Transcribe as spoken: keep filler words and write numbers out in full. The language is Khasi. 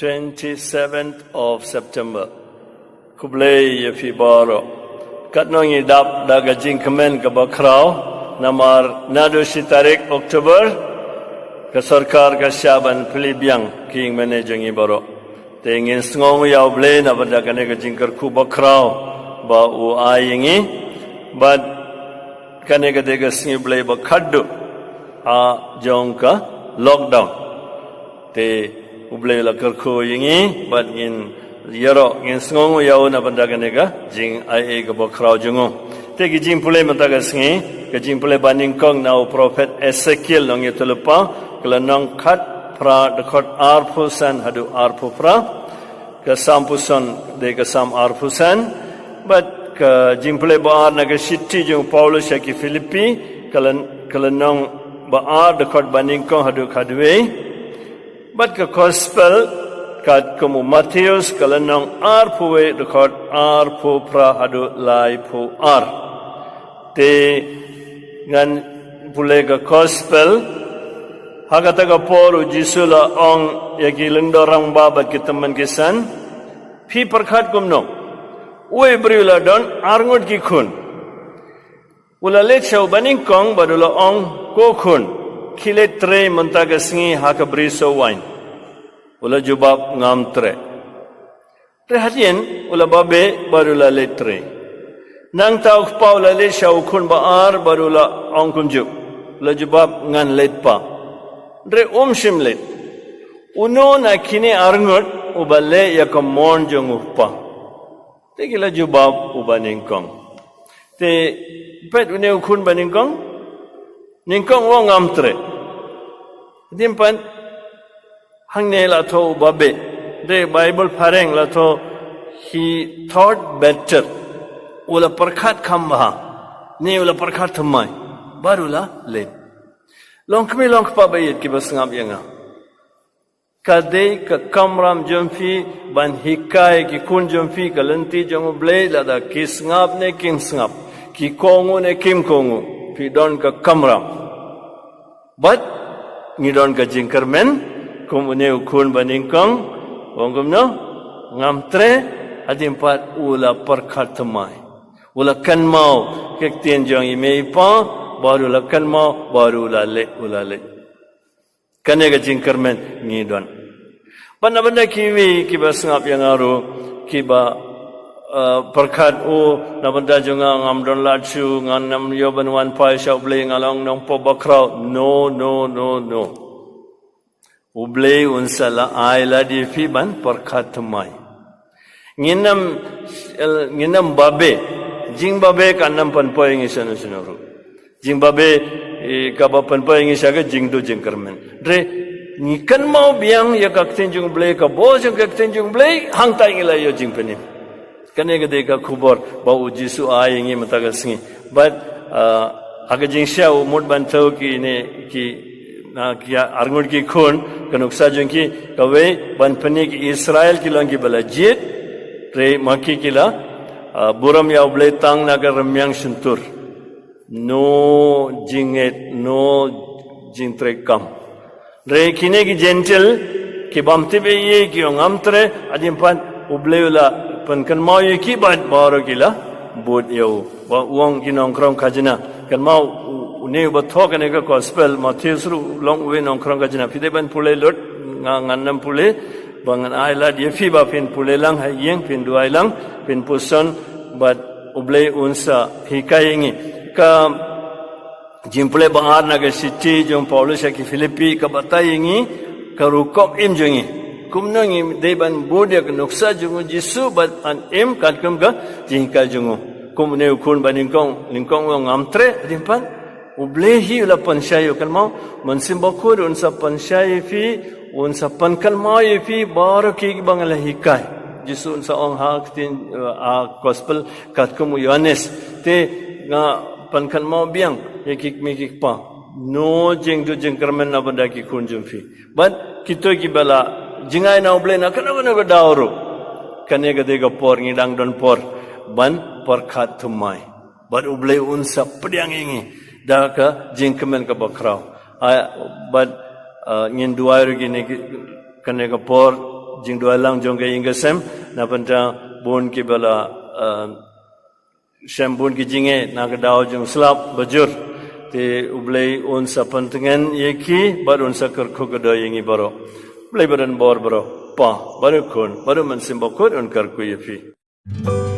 twenty-seventh of September. Khublei ïa phi baroh. Katno ngi dap da ka jingkmen kaba khraw, namar naduh shi tarik October, ka sorkar ka shah ban plie biang ki ïingmane jong ngi baroh. Te ngin sngewnguh ïa U Blei na bynta kane ka jingkyrkhu bakhraw ba u ai ïa ngi. Bad kane ka dei ka sngi Blei ba khatduh ha jong ka lockdown. Te U Blei u la kyrkhu ïa ngi bad ngin ïaroh, ngin sngewnguh ïa u na bynta kane ka jingaiei kaba khraw jong u. Te ki jingpule mynta ka sngi, ka jingpule banyngkong na u prophet Esekiel, nongïathuhlypa, ka lynnong khatphra, dkhot arphew san haduh arphew phra. Ka Salm puson dei ka Salm arphew san. Bad ka jingpule ba ar na ka shithi jong u Paulus sha ki Philippi, ka lyn-, ka lynnong ba ar, dkhot banyngkong haduh khatwei. Bad ka Gospel katkum u Mathaios, ka lynnong arphew wei, dkhot arphew phra haduh laiphew ar. Te ngan pule ka Gospel. Ha kata ka por u Jisu u la ong ïa ki lyngdoh rangbah bad ki tymmen ki san, "Phi pyrkhat kumno? Uwei u briew u la don arngut ki khun. U la leit sha u banyngkong bad u la ong, 'Ko khun, khie leit trei mynta ka sngi ha ka bri soh waiñ.' U la jubab, 'Ngam treh.' Hynrei hadien u la babe bad u la leit trei. Nangta u kpa u la leit sha u khun ba ar bad u la ong kumjuh. U la jubab, 'Ngan leit, pa.' Hynrei um shym leit. Uno na kine arngut uba leh ïa ka mon jong u kpa?" Te ki la jubab, "U banyngkong." Te peit une u khun banyngkong, nyngkong u ong, "Ngam treh." Hadien pat, hangne la thoh u babe. Te Baibl phareng la thoh, "He thought better." U la pyrkhat kham bha. Ne u la pyrkhat thymmai. Bad u la leit. Long kmie long kpa ba ïeit kiba sngap ïa nga, ka dei ka kamram jong phi ban hikai ki khun jong phi ka lynti jong U Blei, lada ki sngap ne kim sngap, ki kohnguh ne kim kohnguh, phi don ka kamram. Bad ngi don ka jingkyrmen, kum une u khun banyngkong, u ong kumno, "Ngam treh." Hadien pat u la pyrkhat thymmai. U la kynmaw ki ktien jong i mei i pa, bad u la kynmaw, bad u la leit, u la leit. Kane ka jingkyrmen ngi don. Bad na bynta kiwei kiba sngap ïa nga ruh, kiba, eh, pyrkhat, "O, na bynta jong nga ngam don lad shuh, ngam ïoh ban wan phai sha U Blei, nga long nongpop bakhraw." No, no, no, no. U Blei un sa la ai lad ïa phi ban pyrkhat thymmai. Ngin ym, ngin ym babe. Jingbabe kan ym pynpoi ngi shano shano ruh. Jingbabe, eh, kaba pynpoi ngi sha ka jingduh jingkyrmen. Hynrei ngi kynmaw biang ïa ka ktien jong U Blei, ka bor jong ka ktien jong U Blei, hangta ngi la ïoh jingpynim. Kane ka dei ka khubor ba u Jisu u ai ïa ngi mynta ka sngi. Bad, ah, ha ka jingshisha u mut ban thew kine ki, na ki arngut ki khun, ka nuksa jong ki, kawei, ban pyni ki Israel ki long kiba la jied, hynrei ma ki ki la, ah, burom ïa U Blei tang na ka rmiang shyntur. No jingngeit, no jingtrei kam. Hynrei kine ki Jentil, ki bym tip ei ei, ki ong ngam treh, hadien pat U Blei u la pynkynmaw ïa ki bad baroh ki la bud ïa u. Ba u ong ki nongkhrong khajna. Kynmaw u, une uba thoh kane ka Gospel Mathaios ruh u long uwei nongkhrong khajna. Phi dei ban pule lut, nga ngan ym pule, ba ngan ai lad ïa phi ba phin pule lang ha ïing, phin duwai lang, phin puson, bad U Blei un sa hikai ïa ngi. Ka jingpule ba ar na ka shithi jong u Paulus sha ki Philippi ka batai ïa ngi ka rukom im jong ngi. Kumno ngi dei ban bud ïa ka nuksa jong u Jisu bad ban im katkum ka jinghikai jong u. Kum une u khun banyngkong, nyngkong u ong ngam treh, hadien pat U Blei hi u la pynshai ïa u, kynmaw, Mynsiem Bakhuid un sa pynshai ïa phi, un sa pynkynmaw ïa phi baroh kiba nga la hikai. Jisu un sa ong ha ka ktien, eh, ha Gospel katkum u Ïoannis. Te nga pynkynmaw biang ïa ki kmie ki kpa. No jingduh jingkyrmen na bynta ki khun jong phi. Bad kito kiba la jngai na U Blei na kano kano ka daw ruh. Kane ka dei ka por, ngi dang don por ban pyrkhat thymmai. Bad U Blei un sa pdiang ïa ngi da ka jingkmen kaba khraw. Ai, bad, ah, ngin duwai ruh kine ki, kane ka por, jingduwai lang jong ka ïing ka sem, na bynta bun kiba la, eh, shem bun ki jingeh na ka daw jong slap bajur. Te U Blei un sa pyntngen ïa ki bad un sa kyrkhu kyrdoh ïa ngi baroh. Blei ba don bor baroh, Pa, bad U Khun, bad U Mynsiem Bakhuid un kyrkhu ïa phi.